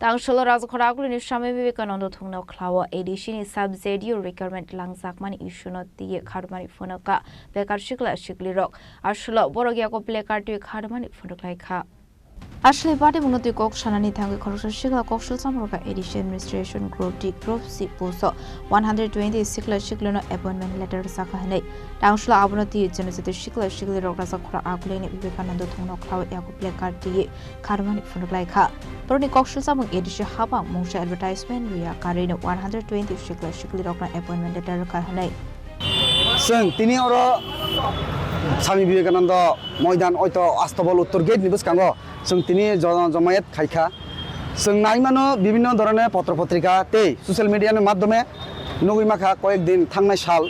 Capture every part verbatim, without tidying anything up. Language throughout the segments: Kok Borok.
Tang solo Rajakhora Agulini Swami Vivekananda thungno khlao A D C ni sub Z U requirement langjakmani issue no twiwi kharmani phunukha bekar sikla siklirok. Aswlo borok yago placard twi kharmani phunuklaikha. Aswlai bade mungno twi kok sanani thangwi khoroksa sikla kok sulsamrokha A D C administration group D, group C post o one hundred twenty sikla siklino appointment letter rwjakha hwnwi. Tang solo abono twiwi janajati sikla siklirok Rajakhora Agulini Vivekananda thungno khlao yago placard twiwi kharmani phunuklaikha. Borokni kok sulsamung A D C hapang mungsa advertisement rwya karwino one hundred twenty sikla siklirokno appointment letter rwkha hwnwi. Chwng tini oro Swami Vivekananda Moidan oito Astobol Uttor gate ni bwskango chwng tini jo-, jomayet khaikha. Chwng nai mano bibhinno dhoroner potro potrika tei social media ni madhyome nugwi makha koyek din thangnai sal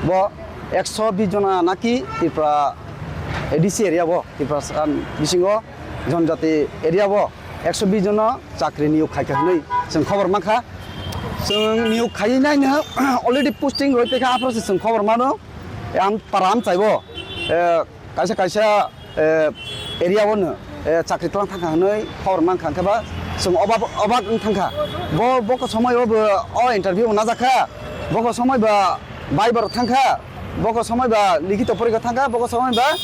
bo ekso bish jona naki Tripura A D C area bo, Tripura, um, bisingo Jonjati area bo ekso bish jono chakri niyok khaikha hwnwi chwng khobor mankha. Chwng niyok khaiwi naino already posting roi tongkha, aphuru se chwng khobor mano. Am para amchaibo, eh, kaisa kaisa, eh, area o no, eh, chakri tlang thangkha hwnwi khobor mankha, hwnkhe ba chwng obak, obak wng thangkha. Bo, boko somoi o bo o interview bo najakha, boko somoi ba bai borok thangkha, boko somoi ba likhito porikha thangkha, boko somoi ba,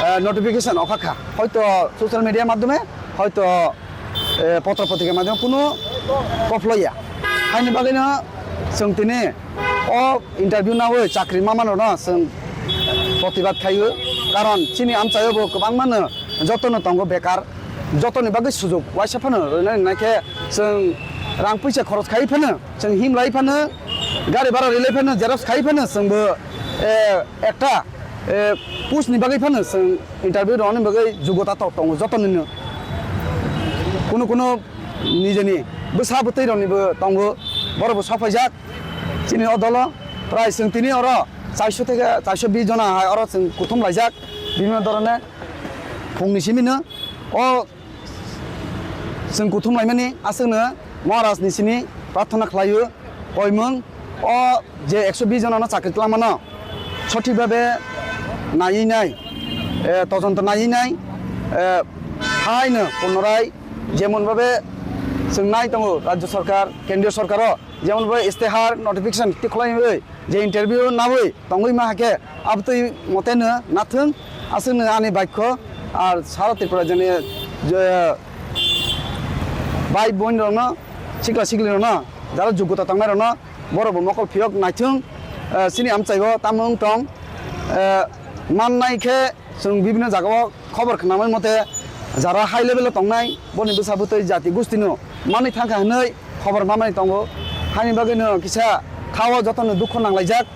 eh, notification okha kha. Hoito social media madhyome, hoito, eh, potro potrika madhyome kunu kophloya. Haini bagwino chwng tini o interview nawi chakri mamanrokno chwng protibad khaio. Karon chini amchaio bo kwbangmano jotono tongo bekar, jotoni bagwi sujuk waisa phano rwna rwna khe chwng rang puisa khoros khai phano, chwng himlai phano, gari bhara rilai phano, xerox khai phano, chwngbo, eh, ekta, eh, post ni bagwi phano chwng interview rwna bagwi jugota tok tongo jotonino. Kunu kunu nijeni bwsa bwtwi roknibo tongo, borokbo sokphaijak chini o dolo. Prai chwng tini oro chairso theke chairso bish jona hai oro chwng kuthum laijak bibhinno dhoroner phungni simino. O chwng kuthum laimani aswkno Maharaj ni simi prarthana khlaio. Koimung o je ekso bish jonano chakri twlangmano sothik bhabe naiwi nai, eh, tojonto naiwi nai, eh, haino punorai jemon bhabe chwng nai tongo Rajya Sarkar, Kendriya Sarkar o jemon bhabe istihar notification tikhlaiwi je interview nawi tongwi ma hakhe abtwi moteno nathwng, aswkno ani baikho ar sara Tripura jani je bhai boin rokno, sikla sikli rokno, jara jugota tongnai rokno, borok bo mokol phiyok naithwng, eh, chini amchaibo tamo wng tong, eh, mannai khe chwng bibhinno jagao khobor khnamani mote jara high level o tongnai, boni bwsa bwtwi jati gustino manwi thangkha hwnwi khobor mamani tongo. Haini bagwino kisa khao jotono dukho nanglaijak,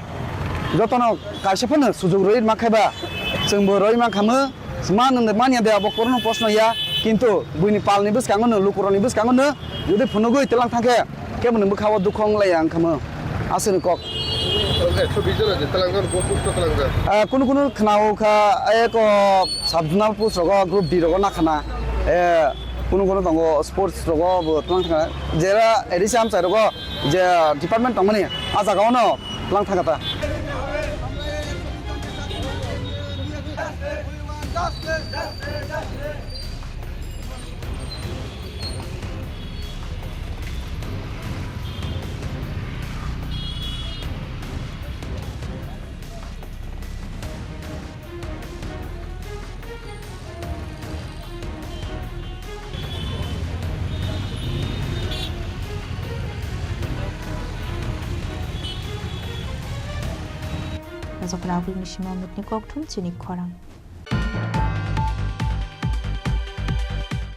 jotono kaisa phano sujuk rwi mankha ba chwngbo rwi mankha mo. Mano de manya de abo korono proshno ya, kintu buini palni bwskango no, lukurokni bwskango no jodi phunugwi twlang thangkhe kebo ni bwkhao dukho wnglaiya wngkha mo. Aswkni kok. Ekso bish jona je twlangjak, bo post o twlangjak. Ah, kunu kunu khwnao kha, eko sub-zonal post rogo, group D rogo nakhana. Eh, kunu kunu tongo sports rogo bo twlang thangkha. Jera A D C amchai rogo je department tongmani, ah jagao no twlang thangkha ta. Rajakhora Agulini simi Amit ni kokthum chini khorang.